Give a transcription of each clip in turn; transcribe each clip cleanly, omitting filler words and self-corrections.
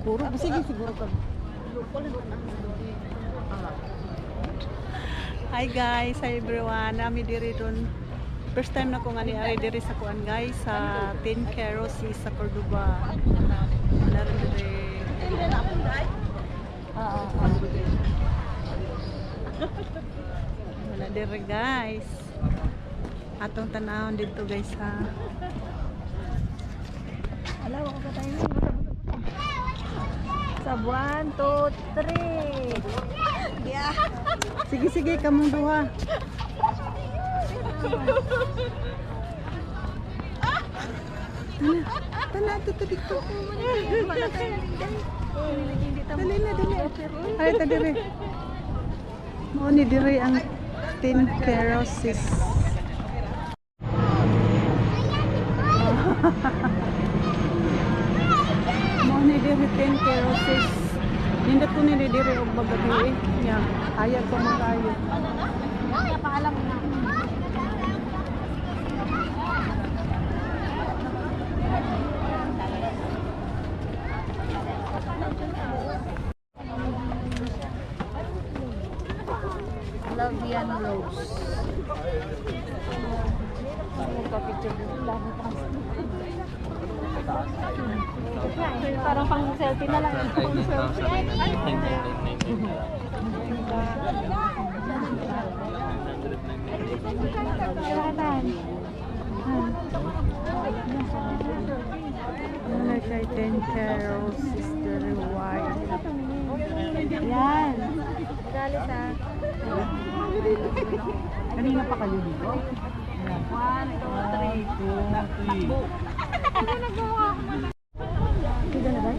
Siguro, sige, siguro ka. Hi guys, hi everyone. Nami diri ron. First time na ko nga ni ari diri sa kuan, guys, sa Ten Carosi sa Cordoba. Wala rin diri. Wala diri, guys. Atong tanawon dito, guys, ha. Ala, ako pa tayo. Sa 1, 2, 3. Yeah. Sige, sige, kamong duha. Tana, tana, dito, dito. Dali na, dali. Ay, ta dire. Mao ni dire ang Tin Kerosis. Mao ni dire Tin Kerosis. Nindot ko ni dire og magabi eh. Nya, hayag ko mo kayo. Paalam na. Love yan, Rose. Magpa-picture dito. Lagi pa kasi. Parang pang selfie na lang. Ay, 9,999. 999. Ano siya, Ten Carols Sister White. Yan. Galit ah. Kanina pa kayo dito? 1, 2, 3. 2, 3. Dito na ba?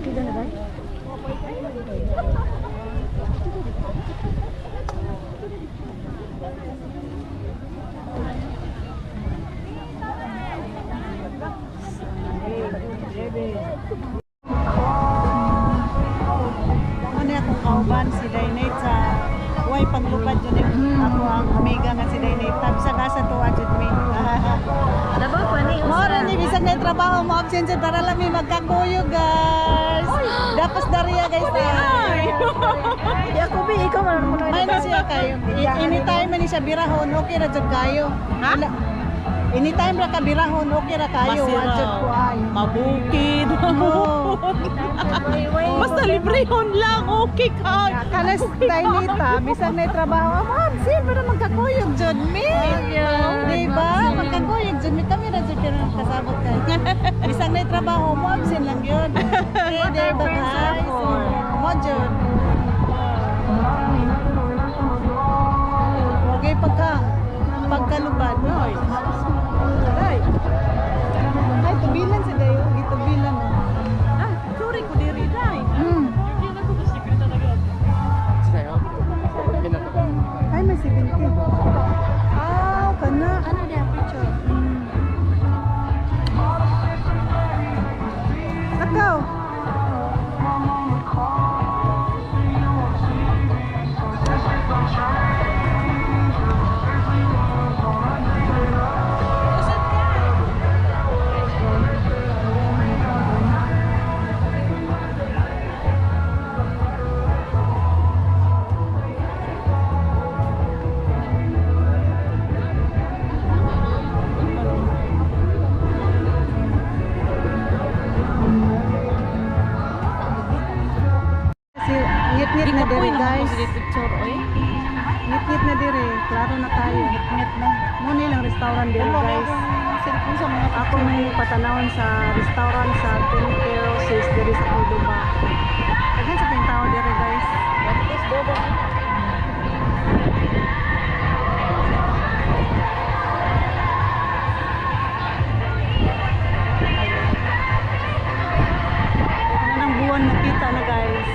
Dito na ba? Ano akong kauban si Dainate sa way paglupad jud ni ako ang amiga nga si Dainate. Tabsa ka sa tuwa jud mi. Labaw pa ni. Mao ra ni bisag na trabaho mo absent jud para lang mi magkakuyog, guys. Dapas dariya, guys. Ay. Di ako bi, ikaw man mo. May na siya kayo. Anytime man ni siya birahon, okay ra jud kayo. Ha? Anytime ra ka birahon, okay ra kayo. Wa jud ko ay. Mabukid. Oo. Basta librehon lang, okay ka. Kanas Dainita, bisag na trabaho, ah, absent pero magkakuyog jud mi. Di ba? Magkakuyog jud mi kami ra jud pero kasabot kay. Bisag na trabaho mo, absent lang yun. Eh, di ba, guys? Mo jud. Okay, pagkalubad, no? Ay. Ay, tubilan sa dayo. Gitubilan. Oh. Ah, sorry ko diri dai. Ay, may 70. Ah, kana. Ano niya picture? Takaw. Kasi ngit-ngit na diri, guys. Picture oy. Ngit-ngit na diri. Klaro na tayo. Ngit na. Muna ilang restaurant diri, guys. Cellphone sa mga Ako may patanawon sa restaurant sa Ten Terraces diri sa Cordoba. Daghan sa kayong tao diri, guys. Ano nang buwan nakita na, guys.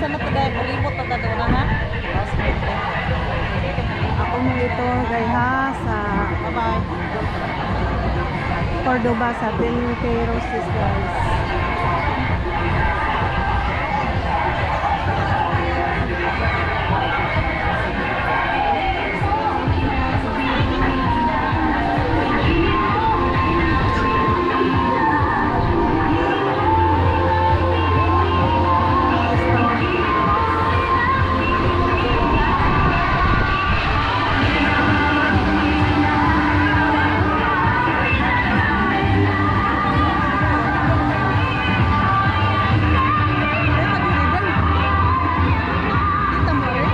na to dahil mulimot na ta na ha. Ako mo ito gay ha sa Bye-bye. Cordoba sa Telterosis, guys. Kita mo rin?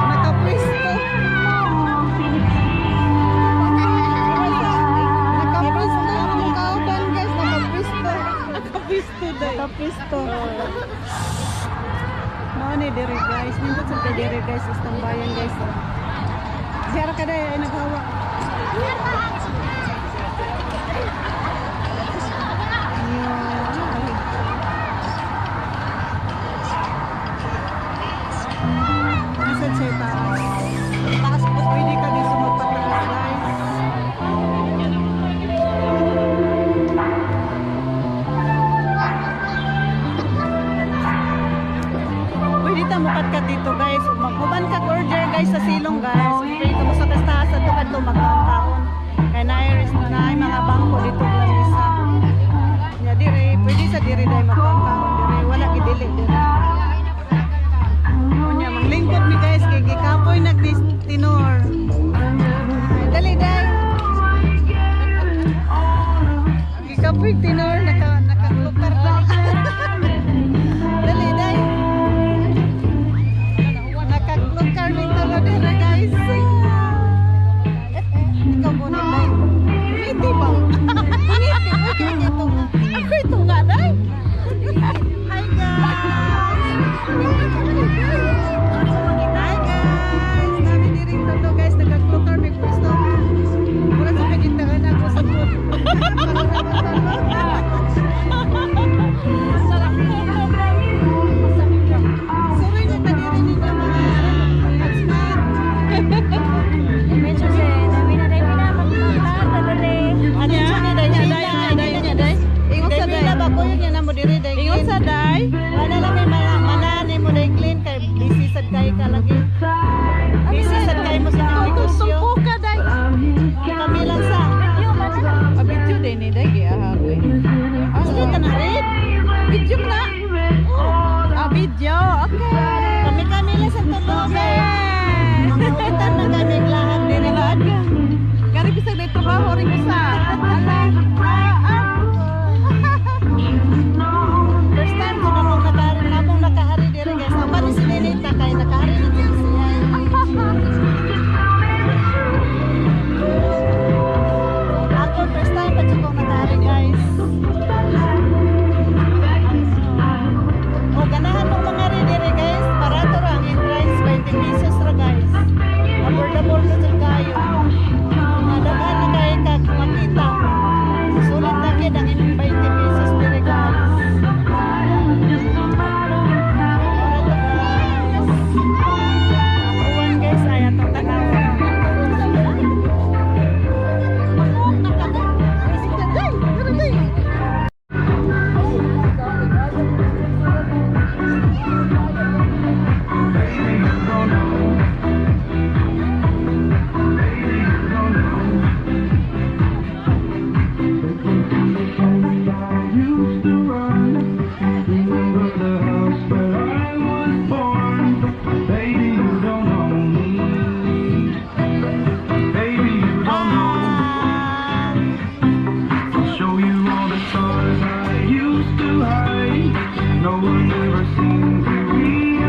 Nakapwisto. Nakapwisto akong kauban, guys. Nakapwisto. Nakapwisto dahil. Nakapwisto. Mao ni diri, guys. Nindot sa kay diri, guys. Istambayan, guys. Ziyara ka dahil ay naghawa. Ayun. Nasa siya taas. Taas po, pwede ka dito magpataas, guys. Pwede ta mukat dito, guys. Maghuban ka order, guys, sa silong, guys. Pwede ka mo sa taas at to magkaon-kaon. Kay naay mga bangko dito sa lamisa. Nya dire, pwede sa dire dai magkaon-kaon dire. Wala gidili dire. Unya manglingkod mi, guys, kay gikapoy nag tinor. Ay, dali dai. Gikapoy tinor naka nakaklukar na. Dali dai. Nakaklukar ni tulo dire, guys. Ikaw bunit dai. Ngiti ba? Ngiti. Uy, kaya ito nga. Ako ito nga dahil. Hi, guys! Hi, guys! Nami diri tulo, guys, nagaklukar may pwesto. Mura sa kagintangan ako sa food. Para naman talo. Sorry na kadiri ninyo mga husband. Medyo sa dami na dami na magpapata dali. Atensyon ni dai Dai, dai, dai, dai. Ingon sa dai ba ko yun na mo diri dai. Ingon sa day. Wala lang may manani mo dai clean kay busy sad kay ka lagi. Busy sad kay mo sa inyong negosyo. Tumpo ka day. Kami lang sa Video man na. Ah, video din ni day giahag eh. Sige ka na rin. Video na. Ah, video. Okay. Kami kami lang sa tulog. Yeah. Mga ulitan na kami lahat diri ba? Kari bisag day trabaho rin ko sa. Ala. Ah, ah. First time ko na akong nakaari na akong nakaari diri, guys. Ang bani si Nenita kay nakaari na din siya. Ako first time pa jud kong nakaari, guys. O ganahan mong mga diri, guys, barato ra ang entrance, 20 pesos ra, guys. Affordable na jud kayo. Mga daghan na kay kag makita. Sulit na gyud ang imong 20 pesos diri, guys. Uwan, guys, ay atong tanaw. Baby, you don't know. Baby, you don't know. I used to run. Remember the house where I was born. Baby, you don't know me. Baby, you don't know. I'll show you all the stars I used to hide. No one ever seemed to realize.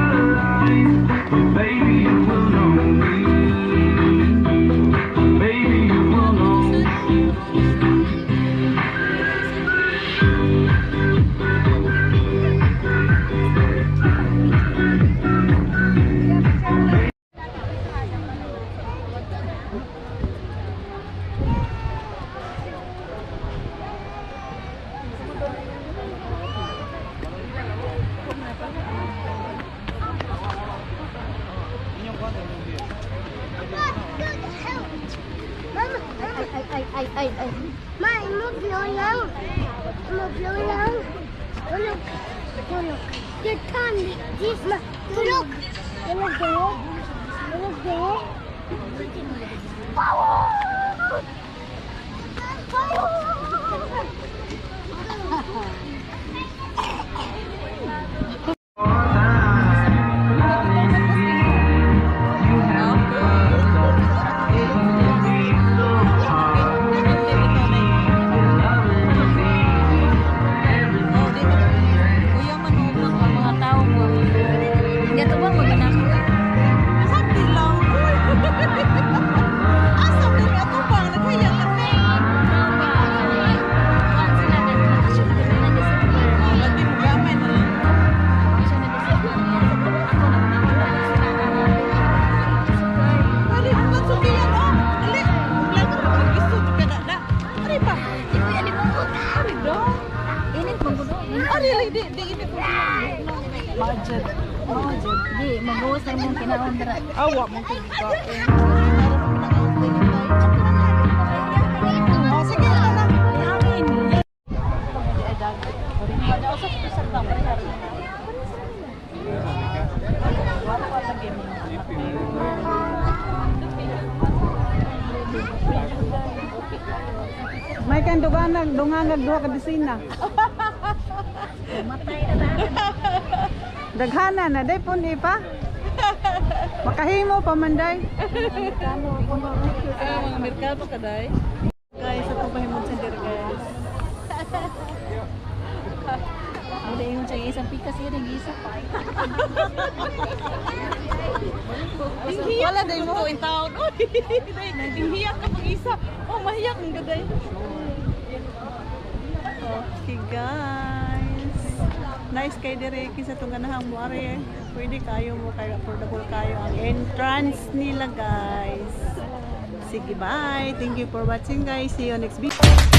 Tulog. Your tongue. This. Tulog. Tulog, tulog. Tulog, tulog. Power! Power! It won't be so hard. Love is easy. Everything's perfect. Kuya, manubag Ang mga tao mo. Hindi ito ba mag-anak? Sa dilaw. Asa mo nga ito ba? Nagkaya kami. Kuan sila nag-bakasyon kami na December. Lagi mo gamay na lang. Bakasyon na December. Ako na mga sila na. Ari, ang sukiyan oh. Dali. Lagi mo mag-isod ka na na. Ari pa. Di ko yan ibuot. Ari do. Init man gulo. Ari lang di di ini ko. Budget. Budget. Di, mag-uwas na imong kinaon dira. Awa mo ko. Oh, sige ito na. Amin. May kan duganag dungangag duha ka desina. Matay na tayo. Daghana na day pun ipa. Makahimo pa man day. Ah, mga merkado ka day. Guys, ato pahimod sa dir guys. Wala yung siya isang pikas yun, ang isa pa. Wala day mo in town. Oy, day, hiyak ka pag isa. Oh, mahiyak ang gaday. Okay guys. Nice kay dire kinsa tong ganahang mo ari. Pwede kayo mo kay affordable kayo ang entrance nila guys. Sige, bye. Thank you for watching guys. See you next video.